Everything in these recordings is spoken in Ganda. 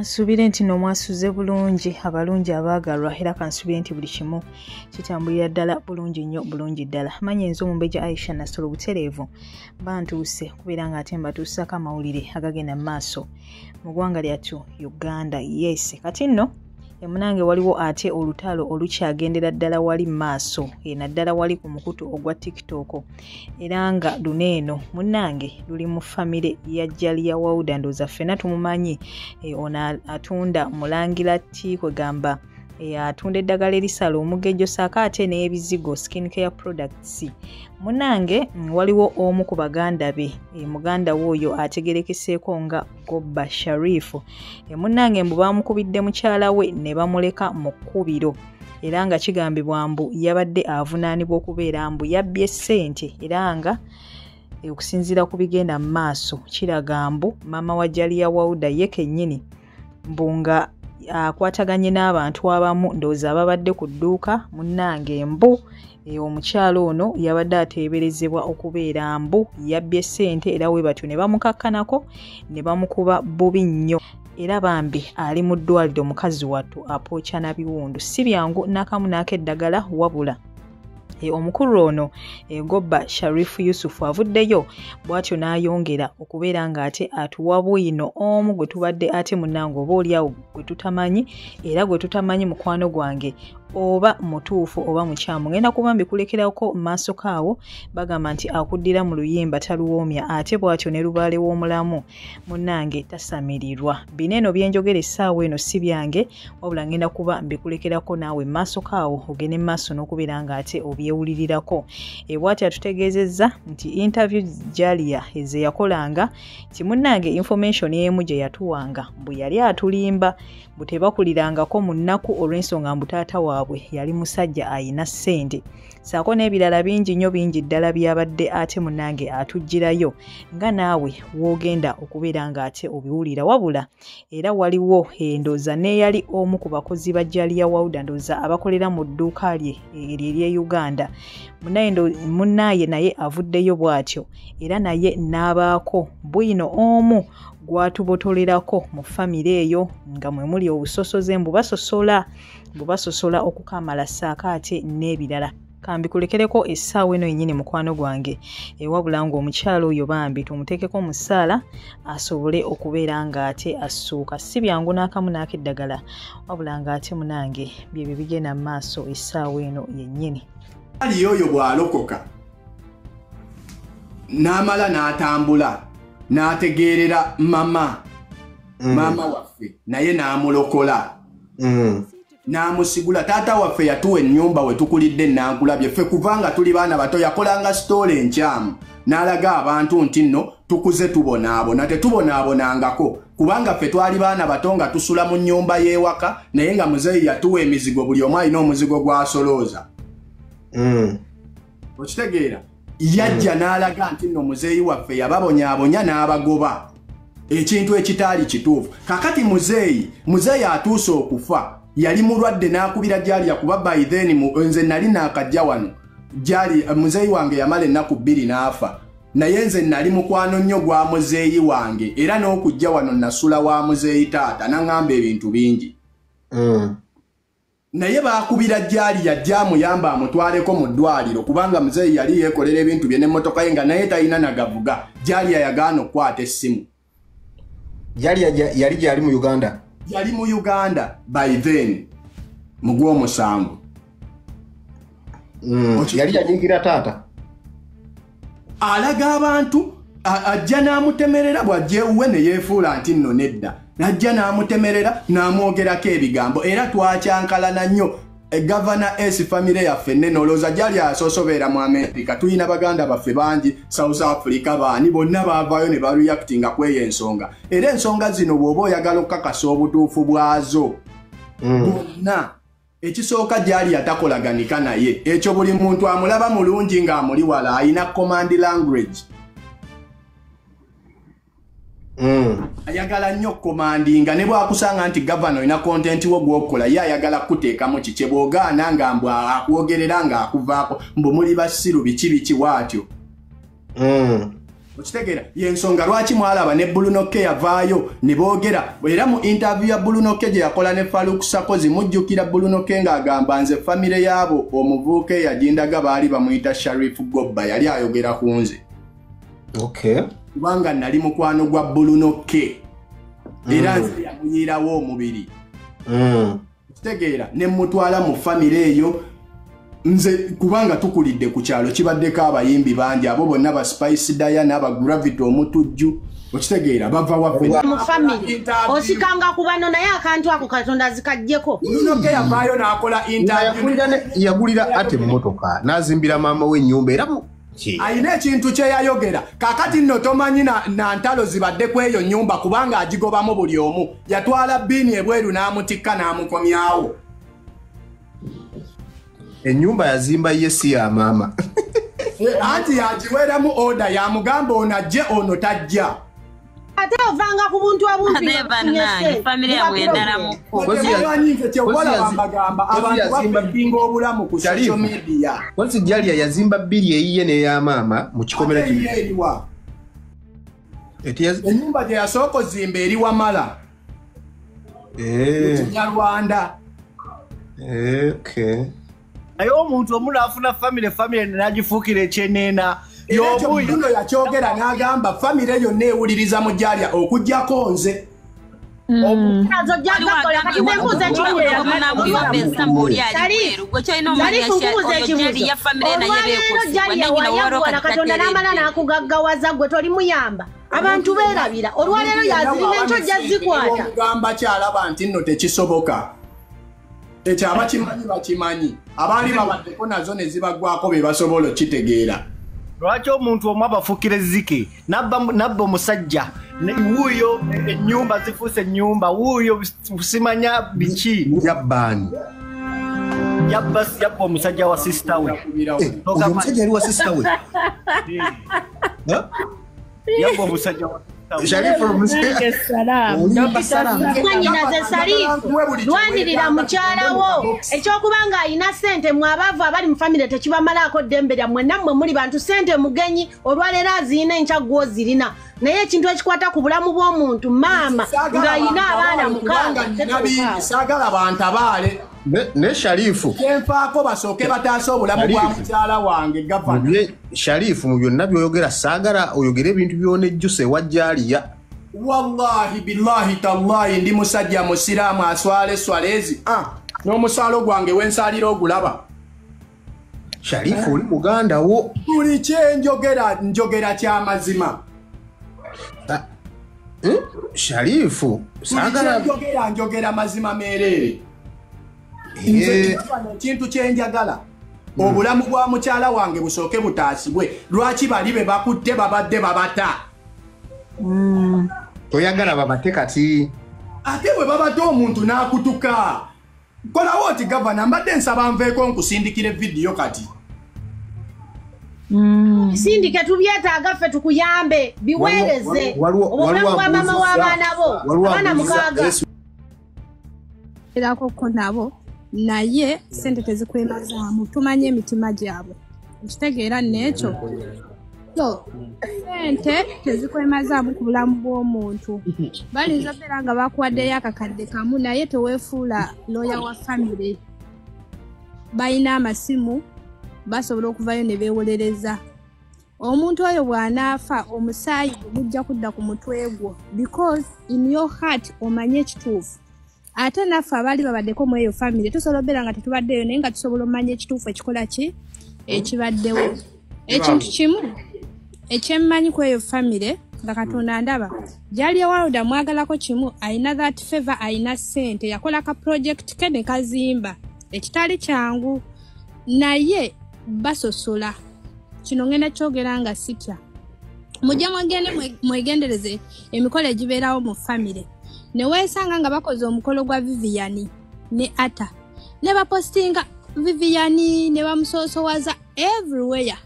Kansubire nti nomwasuze bulungi abalungi abaagalwa era kansubire nti buli kimu kitambulira ddala bulungi nnyo bulungi ddala. Manya enzo Omumbejja Aisha Nassolo butereevu bantuuse kubeera nga ate mbatuusaako amawulire agagenda mu maaso mu ggwanga lyattu Uganda. Yes, kati nno emunange waliwo ate olutalo olukyagendera ddala wali maaso naddala wali ku mukutu ogwa TikTok era nga luno eno munnange luli mu famire ya Jalia Wauda. Ndowooza ffenna tumumanyi, ono atunda mulangira tea, kwegamba atunda eddagala erisala omugejjo ssaako ate n'ebizigo skin care products. Munnange waliwo omu ku baganda be, muganda we oyo ategerekeseeko nga Gobba Sharif. Munnange mbu baamukubidde mukyala we ne bamuleka mu kkubiro era nga kigambibwa mbu yabadde avunaanibwa okubeera mbu yabbye ssente era nga okusinziira ku bigenda mu maaso kiraga mbu maama wa Jalia Wauda ye kennyini mbu nga akwataganye n'abantu abamu ndowooza ababadde ku dduuka. Munnange mbu omukyala ono yabadde ateeberezebwa okubeera mbu yabbye ssente era we batyo ne bamukakkanako ne bamukuba bubi nnyo era bambi ali mu ddwaliro mukazi wattu apookya na biwundu. Si byangu n'akamu n'akeddagala wabula omukulu ono Gobba Sharif Yusufu avuddeyo bw'atyo n'ayongera okubeera ng'ate atuwa bwino omu gwe tubadde ate munnange oba oliawo gwe tutamanyi era gwe tutamanyi mukwano gwange oba mutuufu oba mukyamu. Ngenda kuba mbikulekerako maaso kaawo. Bagamba nti akuddira mu luyimba taluwoomya ate bw'atyo ne lubaale w'omulamu munnange tasamirirwa. Bino eno byenjogera essaawa eno si byange wabula ngenda kuba mbikulekerako naawe maaso kaawo ogende maaso n'okubeera ng'ate obyewulirirako. Bw'atyo atutegeezezza nti interview Jalia ze yakolanga nti munnange information emu gye yatuwanga mbu yali atulimba mbu tebakulirangako mu nnaku olw'ensonga mbu taata waabwe yali musajja ayina ssente ssaako n'ebirala bingi nnyo bingi ddala byabadde ate munnange atuggyirayo nga naawe w'ogenda okubeera ng'ate obiwulira. Wabula era waliwo ndowooza n'eyali omu ku bakozi ba Jalia Wauda ndowooza abakolera mu dduuka lye eryo ery'e Uganda munnaaye naye avuddeyo bw'atyo era naye n'abaako bwino omu gwatubotolerako mu famire eyo nga mwe muli obusosoze mbu basosola okukamala ssaako ate n'ebirala. Kambikulekereko essaawa eno yennyini mukwano gwange, wabula ng'omukyala oyo bambi tumuteekeko mu ssaala asobole okubeera ng'ate assuuka. Si byangu n'akamu n'akeddagala wabula ng'ate munange byebyo bigenda mu maaso essaawa eno yennyini. Ali oyo bw'alokoka n'amala n'atambula n'ategeerera mama maama waffe naye n'amulokola n'amusigula. Taata waffe yatuwa ennyumba we tukulidde Nankulabye ffe kubanga tuli baana bato, yakolanga sitoola enkyamu n'alaga abantu nti nno tukuze tubonaabona. Tetubonaabonangako kubanga ffe twali baana bato nga tusula mu nnyumba y'ewaka naye nga muzeeyi yatuwa emizigo, buli omu alina omuzigo gw'asolooza. Okitegeera? Yajja n'alaga nti nno muzeeyi waffe yababonyaabonya n'abagoba, ekintu ekitaali kituufu. Kakati muzeeyi atuuse okufa yali mulwadde n'akubira Jalia kuba by then nze nali naakajja wano. Muzeeyi wange yamala ennaku 2 n'afa naye nze nali mukwano nnyo gwa muzeeyi wange era n'okujja wano nasula wa muzeeyi taata n'aŋŋamba ebintu bingi. Naye baakubira Jalia ajja amuyamba amutwaleko mu ddwaliro kubanga muzeeyi yali yeekolera ebintu bye n'emmotoka ye nga naye talina nagavuga. Jalia yagaana okukwata essimu. Jalia yali gyali mu Uganda? Yali mu Uganda by then mu gw'omusanvu. Yali yanyigira taata? Alaga abantu ajja n'amutemerera bw'ajja ewuwe ne yeefuula nti nno nedda. Najja n'amutemerera n'amwogerako ebigambo era twakyankalana nnyo. Gavana S famire yaffe nnene olowooza Jalia asoosobeera mu Amerika, tulina baganda baffe bangi South Africa baani bonna baavaayo ne bareactinga ku eyo ensonga. Era ensonga zino bw'oba oyagala okukakasa obutuufu bwazo bonna, ekisooka Jalia takolaganika naye ekyo buli muntu amulaba mulungi ng'amuli wala alina command language. Ayagala nnyo commandinga ne bw'akusanga nti gavana olina content wo gw'okola ye ayagala kuteekamu kikye bw'ogaana nga mbu akwogerera ng'akuvaako mbu muli basiru biki biki bw'atyo. Okitegeera? Yensonga lwaki mwalaba ne Bruno K yavaayo ne boogera. Era mu interview ya Bruno K gye yakola ne Farouk Sakozi, mujjukira Bruno K ng'agamba nze famire yaabo omuvubuka eyagindaga baali bamuyita Sharif Gobba, yali ayogera ku nze. Okay. Kubanga nali mukwano gwa Bruno K. Era nze yamuyiirawo omubiri. Okitegeera? Ne mutwala mu famire eyo. Nze kubanga tukulidde ku kyalo kibaddeko abayimbi bangi, abo bonna ba Spice Diana, aba Gravity omutujju, okitegeera, bava waffe mu family. Osikanga ku bano naye akantu ako Katonda zikajjeko. Bruno K yavaayo n'akola interview. Yagulira ate emmotoka n'azimbira maama we ennyumba era ayina ekintu kye yayogera. Kaakati nno tomanyi na ntalo zibadde ku eyo nnyumba kubanga agigobamu buli omu. Yatwala bbiini ebweru n'amutikka n'amukomyawo. Ennyumba yazimba ye si ya maama. Anti yagiweeramu order, yamugamba ono ajje ono tajja. Ate ovanga ku buntu obumpi. Abantu bapinga obulamu ku social media. Kozi Jalia yazimba bbiri eyiye n'eya maama mu kikomera kino. Ennyumba gye yasooka ozimba eri Wamala. Mu Kinyarwanda. Okay. Naye omuntu omu n'afuna famire n'agifuukira ekyeneena. Y'obuno yakyogera n'agamba famire yonna ewuliriza mu Jalia okuggyako nze. Katonda n'amala n'akugaggawaza gwe tolimuyamba. Abantu beerabira olwaleero yazirina enkyo ojja zikwata. Ogamba kyalaba nti nno tekisoboka. Ekyo abakimanyi bakimanyi, abaali babaddeko nazo ne zibaggwako be basobola okitegeera. Lwaki omuntu omu abafuukira ezzike n'abba omusajja, wuuyo ennyumba zifuuse ennyumba, wuuyo simanya biki. Yabbaani? Yabba omusajja wa sisita we. Oyo omusajja yali wa sisita we? Yabba omusajja wa Mwannyinaze Sharifu, lwanirira mukyala wo. Ekyokuba ng'alina ssente mwe abaavu abali mu famire tekibamalaako ddembe lyammwe, nammwe muli bantu ssente mugenyi olwaleero azirina enkya gw'ozirina. Naye ekintu ekikwata ku bulamu bw'omuntu maama ng'alina abaana mukaaga. Saagala bantabaale. Ne Sharifu kyenfaako basooke bataase obulamu bwa mukyala wange gavana. Sharifu mu byonna by'oyogera saagala oyogere ebintu by'onejjusa ewa Jalia. Wallahi billahi tallahi ndi musajja musiraamu aswala eswala ezi n'omusaalo gwange wensaalira ogulaba. Sharifu oli muganda wo. Buli kyenjogera njogera kyamazima. Sharifu saagala njogera njogera mazima meereere. Nze ekintu kyenjagala obulamu bwa mukyala wange busooke butaasibwe. Lwaki bali be bakutte babadde babata? Toyagala babate kati. Ate bwe babadde omuntu n'akutuka. Kolawo oti gavana mbadde nsaba nveeko nkusindikire vidiyo kati. Sindike tubyetaaga ffe tukuyambe biweereze obulamu bwa maama w'abaana bo abaana mukaaga. Erako nabo naye ssente tezikwemazaamu, tumanye emitima gyabwe okitegeera n'ekyo. So ssente tezikwemazaamu ku bulamu bw'omuntu. Bayinza okubeera nga bakuwaddeyo akakadde kamu naye teweefuula looya wa famire. Balina amasimu basobola okuvayo ne beewolereza. Omuntu oyo bw'anaafa omusaayi gujja kudda ku mutwe gwo because in your heart omanye ekituufu. Ate naffe abaali babaddeko mu eyo famire tusobola okubeera nga tetubaddeyo naye nga tusobola omanya ekituufu ekikola ki ekibaddewo. Ekintu kimu ekyemmanyi ku eyo famire nga Katonda ndaba, Jalia Walda mwagalako kimu, alina that favor, alina ssente, yakola ka project ke ne kazimba ekitali kyangu naye basosola. Kino ngenda kyogera nga sitya. Mujje mwegende mwegendereze emikolo egibeerawo mu famire. Ne weesanga nga bakoze omukolo gwa Vivian ne Ata ne bapostinga Vivian ne bamusosowaza everywhere.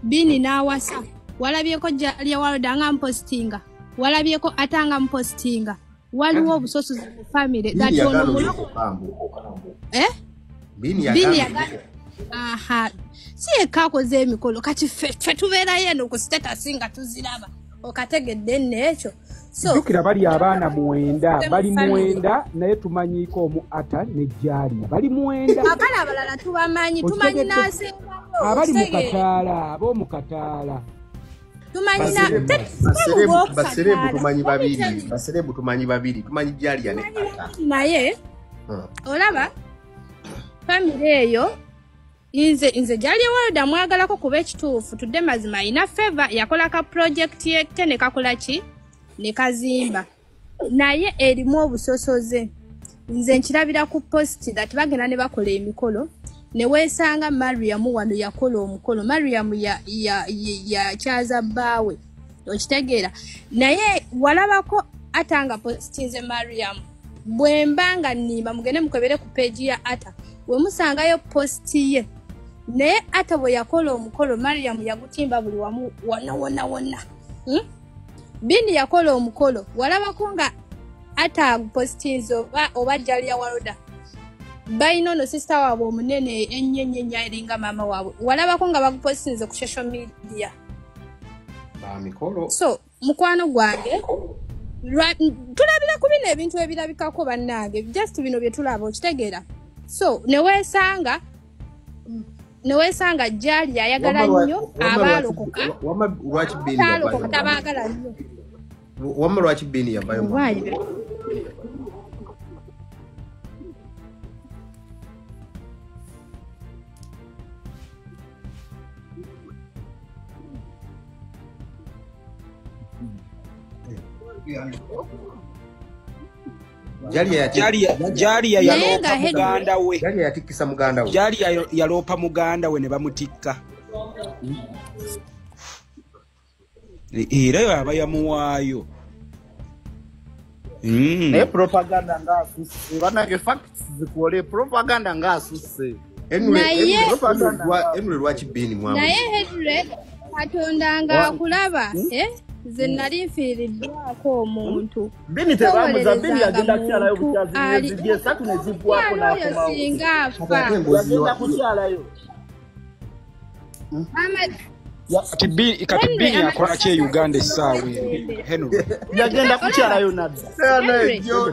Bini n'awasa walabyeko Jalia Walda nga mpostinga, walabyeko Ata nga mpostinga. Waliwo obusosozi mu famire that ono Bini yagamba. Aha. Si yekka akoze emikolo, kati ffe tubeerayo eno ku status nga tuziraba. Okategedde nno ekyo. So jjukira bali abaana 9, bali 9 naye tumanyiiko omu Ata ne Jalia. Bali 9. Akala abalala tubamanyi, tumanyi n'asembayo. Abali mu kataala, ab'omu kataala. Tumanyi na baserebu tumanyi babiri, baserebu tumanyi babiri, tumanyi Jalia ne Ata. Naye olaba family eyo nze Jalia Walda mwagalako kuba ekituufu tudde mazima ina favor yakola ka project ye ne kakola ki ne kazimba naye erimu obusosoze. Nze nkirabira ku post that bagenda ne bakola emikolo ne weesanga Mariam wano yakola omukolo. Mariam ya kyaza bbaawe, okitegeera. Naye walabako Ata nga postinze Mariam. Bwe mbanga nnimba mugende mukebere ku page ya Ata we musangayo post ye. Naye Ata bwe yakola omukolo Mariam yagutimba buli wamu wonna wonna wonna. Bini yakola omukolo walabako nga Ata postinze oba Jalia Walda balina ono sister waabwe omunene ennyo ennyo ennyo eringa maama waabwe, walabako nga bagupostinze ku social media. Ba mikolo. So mukwano gwange tulabira ku bino ebintu ebirabikako bannange, just bino bye tulaba, okitegeera. So ne weesanga Jalia ayagala nnyo abaalokoka. Wamma lwaki Bini yavayo? Tabaagala nnyo. Wamma lwaki Bini yavayo? Jalia yaloopa muganda we. Jalia yatikkisa muganda we. Jalia yaloopa muganda we ne bamutikka. Era yo aba yamuwaayo. Naye propaganda nga asusse. Bannange facts zikole propaganda nga asusse. Henry lwaki Bini mwamu? Naye Henry Katonda nga akulaba, nze nali nfiiriddwako omuntu. Bini tebamuza, Bini yagenda kukyalayo bukyazi emyezi 3 ne ziggwako n'akomawo. Singa afa. Yagenda kukyalayo. Kati Bini akola ki e Uganda essaawa eno? Henry. Yagenda kukyalayo nadda.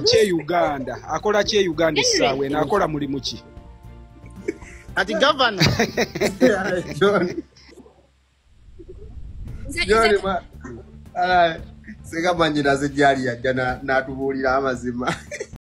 Ki e Uganda? Akola ki e Uganda essaawa eno? Akola mulimu ki? Ati governor. John. John, singa manyiraze Jalia ajja n'atubuulira amazima.